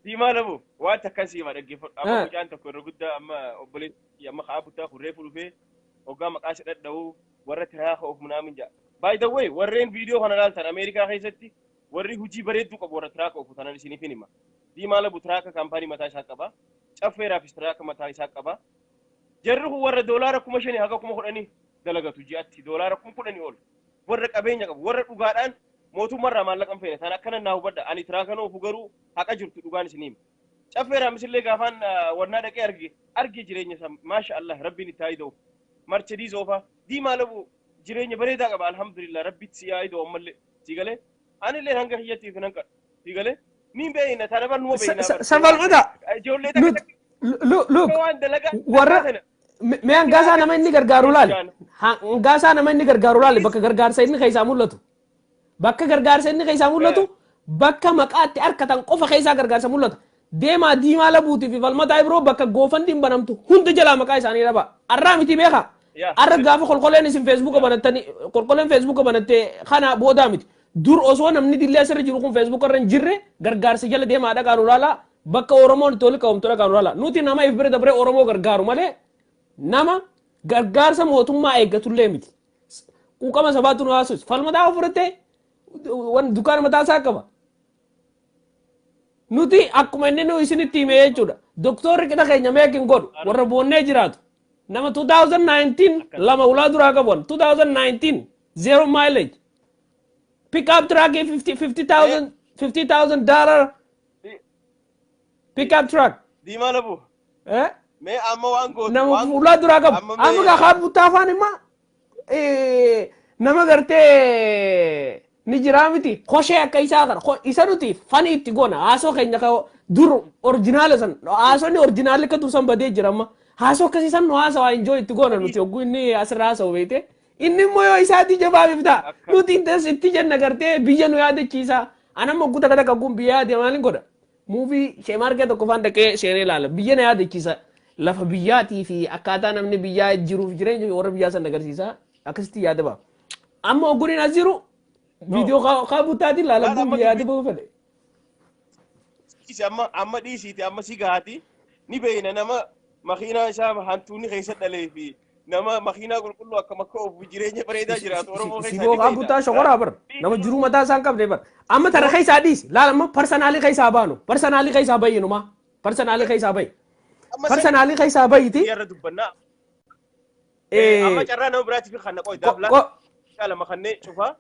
Diimaa Labu, waan takkan si hima, dhaggeeffadhu. Amma mucaan tokko irra guddaa, amma obboleessi amma ka'aa buttaa kun reefu dhufee hoggaa maqaa isa dhadha'uu warra truck oofu naamin jedha. By the way, warreen viidiyoo kana ilaaltan, Ameerikaa keessatti warri hojii bareedduu qabu warra truck oofu tanan isiniif hin hima. Diimaa Labu truck company mataa isaa qaba. Caffeeraafis truck mataa isaa qaba. Jarri kun warra doolaara 5,000 haga 10,000 dalagatu ji'atti, doolaara 10,000 ol. Warra qabeenya qabu, warra dhugaadhaan mootummaarraa maallaqa hin feene. Tan akkana naa hubadha. Ani truckan oofu garuu haqa jirtu dhugaan isinii hima. Caffeeraafis illee gaafaan wannaa dhaqee arge jireenya isaa, maasha Allah, Rabbiin itti haa ida'u. Mercedes oofa. Diimaa Labu jireenya bareedaa qaba, alhamdulillah, Rabbitti si haa ida'u ammallee. Si galee? Anillee hanga kiyyattiif nan qadhu. Si galee? Ni beeyna tana bar, numa beeyna bar. Safalmata. Ijoollee takka Nut look waan dalagaa warra sana. Mee hangaasaa nama inni gargaaru laali. Hangaasaa nama inni gargaaru laali, bakka gargaarsa inni keessaa mul'atu. Bakka gargaarsa inni keessaa mul'atu, bakka maqaatti harkatan qofa keessaa gargaarsa mul'ata. Deemaa, Diimaa Labuutii fi Falmataa Ibiroo bakka GoFundMen banamtu hunda jalaa maqaa isaanii dhaba. Arraa miti, beeka. Arra gaafa kolkoleen isin Facebooka banattanii, kolkoleen Facebooka banattee kana boodaa miti. Dur osoo namni dillee asirra jiru kun Facebooka irra hin jirre gargaarsa jala deemaa dhaqaa nu laala. Bakka Oromoon itti walitti qabamtu dhaqaa nu laala. Nuti nama if bira dabree Oromoo gargaaru malee nama gargaarsa mootummaa eeggatullee miti. Quuqama sabaatu nu haasofis. Falmataa ofirrattee wan dukkaana mataa isaa qaba. Nuti akkuma inni nu isinitti hime jechuudha. Doktorri qixa keenya meeq hin godhu, warra boonnee jiraatu. Nama 2019 lama ulaa duraa qabu, 2019 zero mileage. Pick up truck 50 50,000 $50,000 pick up truck. Diimaa Labu. Eh? Mee amma waan gootu Nama waan ulaa duraa qabu. Amma Amma kaa buttaa afaan immaa nama gartee ni jiraa miti, koshee akka isaa kana isa nuti fani itti goona. Haasoo keenya ka dur original san, haasonni original akka dur san badee jira. Amma haasoo akkasii san nu haasawaa, enjoy itti goona nuti hogguu inni asirra haasa'u, beekte. Inni immoo yoo isaatii jabaaf ta'a, nuti intas itti jenna, gartee biyya nu yaadachiisa. Anamma hogguu takka takka hogguun biyya yaade maalin godha? Movie sheemaarkee tokko faan dhaqee seenee ilaala, biyya na yaadachiisa, lafa biyyaatii fi akkaataa namni biyyaa jiruuf jireenya warra biyyaa san agarsiisa. Akkasitti yaada ba'a. Amma hogguun as jiru viidiyoo kaa buttaatiin ilaala, Laal hogguun amma biyya yaade dubbii bahuu fedhe. Dhiisi, amma dhiisiiti, amma si gahaati. Ni beeyna, nama makiinaa isaa hantuunni keessa dhalee fi nama makiinaa qulqulluu akka makka oofu jireenya bareedaa jiraatu Oromoo keessaa Siboo ni kaa beeyna. buttaa shokoraa bar, nama jiruu mataa isaa hin qabne bar. Amma tana keessaa dhiisi, laal, amma personally keessaa baanu, personally keessaa bayyinuma, personally keessaa bayi. Amma san Personally keessaa bayiti. irra dubbannaa. Amma carraa nama biraatiif kan naqoo daafla lama kanneen cufaa.